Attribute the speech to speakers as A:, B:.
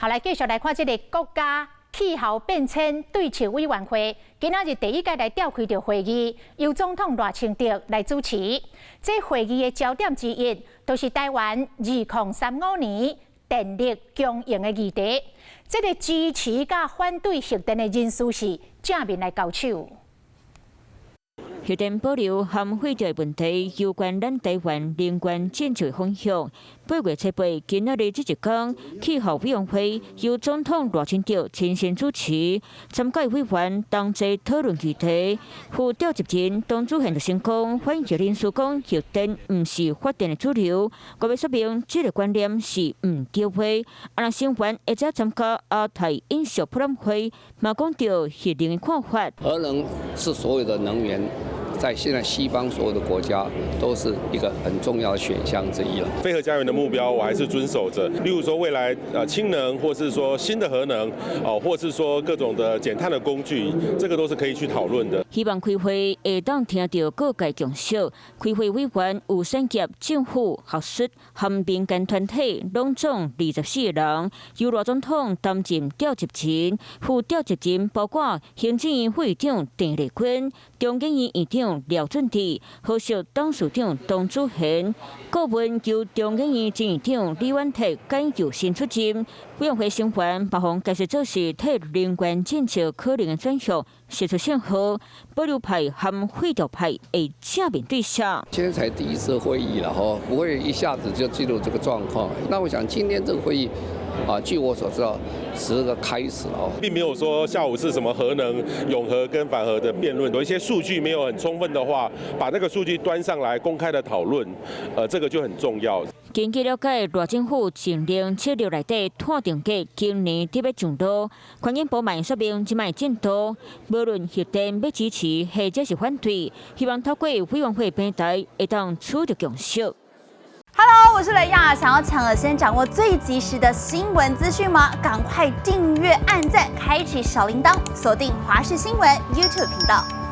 A: 好，來繼續來看這个國家氣候變遷對策委員會，今仔日第一屆來召開著會議，由總統賴清德來主持。這會議的焦點之一，就是台灣2035年電力供應的議題。這个支持佮反對核電的人士是正面來交手。
B: 核電保留和廢掉的問題，攸關咱台灣能源政策方向。8月7日，今仔日這一工，氣候委員會由總統賴清德親身主持，參加委員同齊討論議題。副召集人董祖賢就先講，反核人士講核電毋是發電的主流，閣欲說明這个觀念是毋對的。啊，若成員會使參加亞太永續博覽會，嘛講著核能的看法。
C: 核能是所有的能源，在現在西方所有的國家都是一個很重要的選項之一了。
D: 非核家園的目標我還是遵守着，例如說未來氫能，或是說新的核能，哦，或是說各種的減碳的工具，這個都是可以去討論的。
B: 希望開會會當聽著各界共識，開會委員有產業、政府、學術和民間團體，攏總24個人，由賴總統擔任召集人，副召集人包括行政院副院長鄭麗君、中研院院長廖俊智、和碩董事長董祖賢，顧問由中研院前院長李遠哲、簡又新出任。委員會成員嘛予解釋做是替能源政策可能的轉向釋出信號，保留派和廢掉派會正面對下。
C: 今天才第一次會議了吼，不會一下子就進入這個狀況。那我想今天這個會議，啊，據我所知道，是個開始哦，
D: 並沒有說下午是什麼核能擁核跟反核的辯論，有一些數據沒有很充分的話，把那個數據端上來公開的討論，這個就很重要。
B: 根據了解，賴政府淨零策略內底碳定價今年得欲上路，環境部嘛說明這擺進度，無論核電欲支持或者是反對，希望透過委員會平台會當取得共識。
E: Hello，我是雷亞，想要搶先掌握最及時的新聞資訊嗎？趕快訂閱、按讚、開啟小鈴鐺，鎖定華視新聞 YouTube 頻道。